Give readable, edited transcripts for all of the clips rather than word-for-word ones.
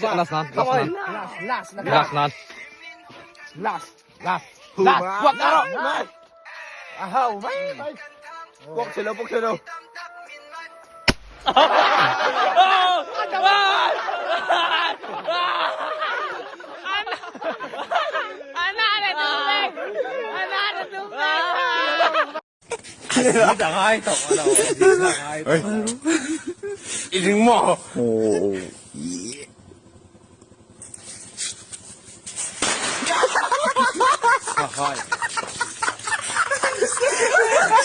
Last nan, last nan. Last, last, Last nan. Last, last, last. Puak ta rawh. A hau mai mai. Puak thei lo, puak thei lo. I ring maw?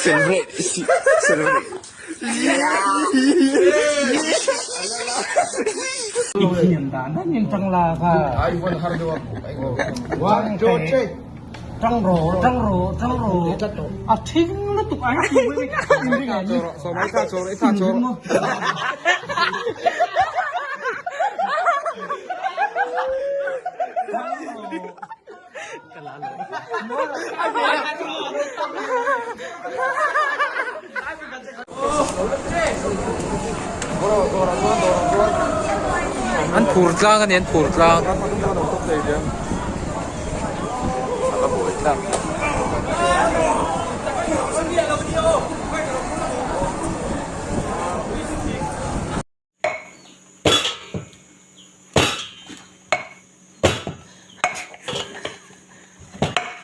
Celebrate, celebrate. One, two, three. Tang ro, tang ro, tang ro. A thing lutuk ai. An phur tlang a ni an phur tlang.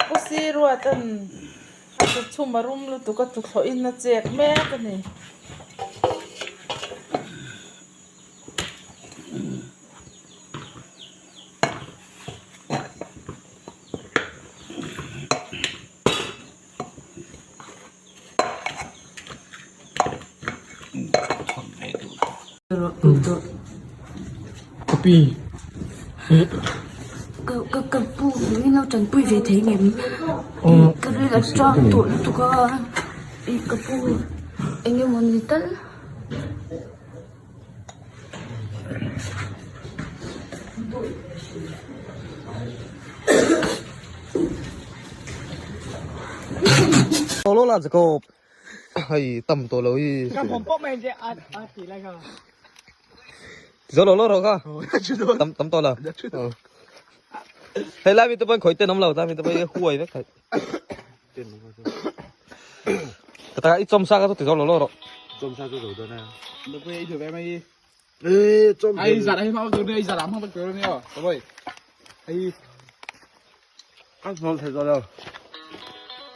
Pu Siruata'n a chhum a rum lutuk a tuthlawhin a chek mek a ni. Ka ka pu in lo tanpui ve thei ngem ka ril a tang tawh lutuk a ka pu eng emaw ni tal. Tawh lo la Jacob hei tam tawh lo hi zo lo lo rawh kha tam tam tawh lo hei lai mi te pawhin khawih ten awm lo tlai mi te pawhin huai vek thei ka taka i chawm sa kha chu ti zo lo lo rawh chawm sa chu zo dawn a Ai zat ai mau tur ni ai zat am hang tur ni aw. Oi. Ai. Ăn ngon thật rồi đâu.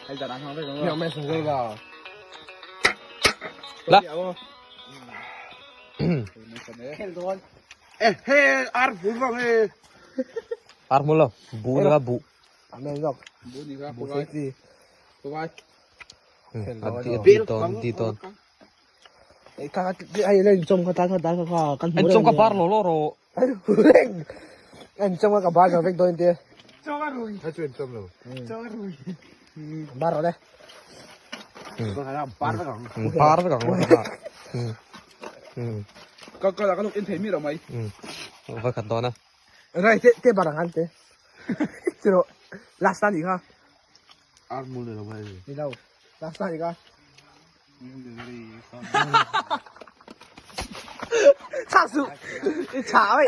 Ai zat am hang tur. Nhiều mẹ sừng dây vào. La. Ê, he, ar phun vang he. Ar hmul lo bu ni kha bu Amen dok. Bu ni kha Bu safety. Bye. A ti a ti tawn ti tawn. Ka ai lên trong ka ta ka ta ka kan Anh trong ka bar lo lo ro. Anh trong ka bar rồi vek doin te. Bar rồi đây. Bar vek ang. Bar vek ang. Ka ka ka luk in thei mi lo mai. Va khat dawn a. Rai te te bar ang an te. Chiro last na ni kha. Ar mul ni lo mai. Ni lo. Last na ni kha. Chak su. I cha mai.